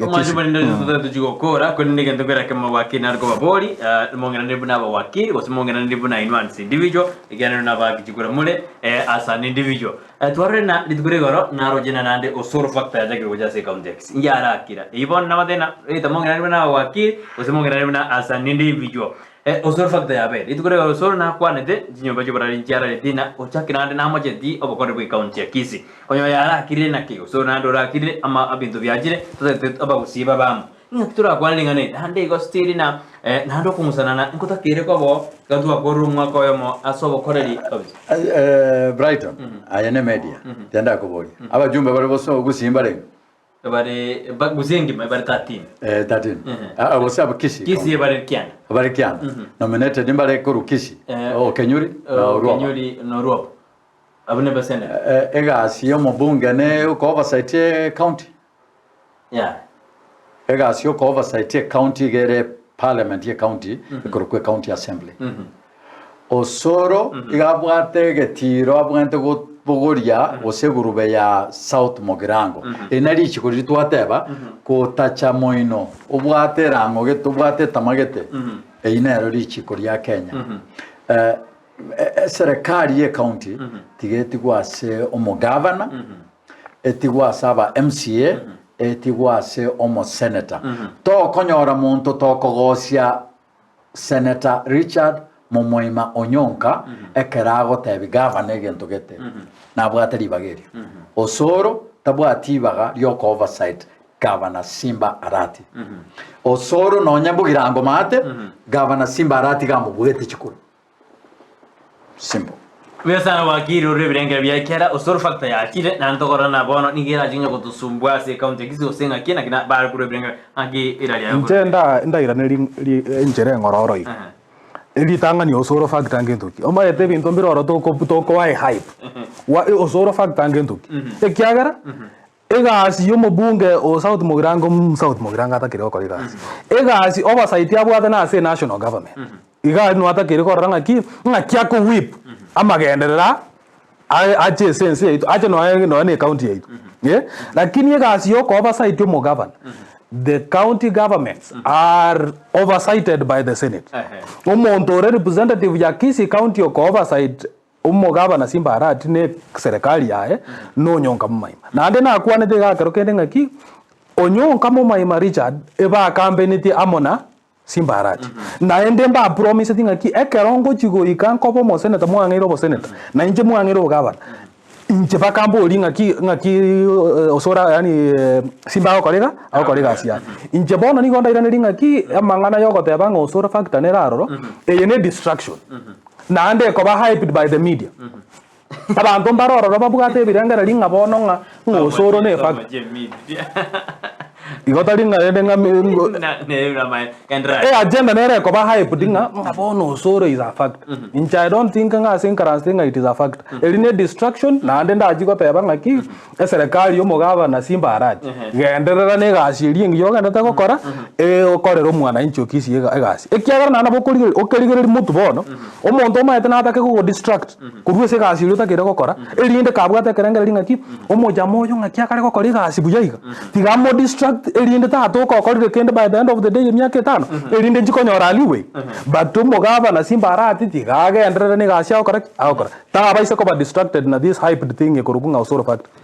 Omwancho morende totochia gokora, korende egento nkere ekemo gwakire nare kobabori, mong'enanire buna abawakili, gose mong'enanire buna inwe as individual, ekiagera inwe nabaki chikura more as an individual. Twarorire na rituko ria igoro naroche na naende Osoro factor yachakire gocha ase ecounty ya Kisii. Inki arakira? Eyio bono nabatebie ng'a either mong'enanire buna abawakili, gose mong'enanire buna as an individual. Osoro factor yabeire. Rituko ria igoro Osoro nakwanete, chinyomba chi'oborari nchiarareti na ochakire naende namocheti obokoreri bwa ecounty ya Kisii. Onye oyarakirire naki, gose ore naende orakirire, ama ebinto biachire, totagete abagusii babe amo. Ng'aki torakwane ring'ana eri? Naende igo still na naende okong'usanana nkotakeire koba oo, iga twakorire omwaka oyomo ase obokoreri kabisa. Brighton, aye ne media, tiga ndakoborie, abajumbe bare bosa gusii mbarenge? Bare ba gusii engima ebare 13. 13. Ah, gose abo Kisii. Kisii ebare kianda. Bare kianda. Nominated mbare korwa Kisii. O Kenyuri na Oruoba. Kenyuri na Oruoba. Abwo ne baseneta. Egasi y'omobunge ne okoversight ecounty. Yeah. Egasi y'okoversight ecounty iga ere parliament ye county ekorokwa ecounty assembly. Osoro iga abwate egetiro abwenerete kobogoria gose egurube ya South Mugirango. Eri nari richiko riria twateba kotacha moino obwate erang'o gete obwate etama gete eyio nero richiko ria Kenya. Eserekari y'ecounty tiga etigwe ase omogavana, etigwe ase aba MCA, etigwe ase omoseneta. Tokonyora monto tokogosia Senator Richard Momoima Onyonka ekero agotebi gavana egento gete, nabwate ribaga erio. Osoro tabwati ibaga rioko oversight Gavana Simba Arati. Osoro nonya mbogirango maate, Gavana Simba Arati iga amobuete chikura. Simple. Buya sana wakiri orure ebirengero bia kera osoro factor yachire naende tokorora na bono nigo erache onye gotosumbua ase ecounty ya Kisii gose ng'aki naki na bare korwa ebirengero ng'aki erari yaye Inche nda ndairane ri ri enchera eng'ororo iga. Ritang'ani osoro factor ngento ki? Omanyete ebinto mbire oro toko tokoa ehype. Wa osoro factor ngento ki? Ekiagera, Egasi y'omobunge o South Mugirango South Mugirango atakire gokora egasi. Egasi oversight abwate na ase national government. Iga aria nigo atakire korora ng'aki, ng'aki ako whip amagenderera ache ase ense yaito, ache nonya nonya na ecounty yaito. Eh, lakini egasi ya oko oversight omogavana, the county governments are oversighted by the senate. Omonto ore representative ya Kisii county oko oversight Omogabana Simba Arati ne serikali yaye nonyonka momaima. Naende nakwanete iga ekero kende ng'aki, Onyonka momaima Richard ebakampenetie amo na Simba Arati. Naende mbapromiseti ng'aki ekero ngochia goika nkoba omoseneta mwang'eire oboseneta, na inche mwang'eire obogabana, inche bakamboria ng'aki ng'aki osore yaani Simba agokora iga agokora egasi yaye. Inche bono nigo ndairanerie ng'aki amang'ana yogoteba ng'a osore factor nere aroro, eye ne distraction. Naende ekoba hyped by the media. Abanto mbare ororo babwate ebirengererio ng'a bono ng'a ng'a osoro ne fact. Igo tari ng'a rende ng'a e agenda nere ekoba hyped ng'a ng'a bono osoro is a fact. Inche I don't think ng'a ase nkaranse ng'a it is a fact. Eri ne distraction naende ndachie goteba ng'aki Eserekari y'omogabana Simba Arati, genderera negasi eria engiya ogenderete gokora, okorere omwananchi o Kisii egasi. Ekiagera naende nabo okorigereria okerigereria motwe bono, omonto omanyete natake gogodistract korwa ase egasi eria otakeire gokora, erinde kabwate ekerengererio ng'aki, omojama oyo ng'aki akare gokora egasi buya iga, tiga amodistract erinde tatoka okorire kende by the end of the day emiaka etano, erinde nchi konyora leeway. But omogabana Simba Arati tiga agenderere negasi agokora ki? Agokora. Tabaisa koba distracted na this hyped thing ekorokwa ng'a Osoro factory.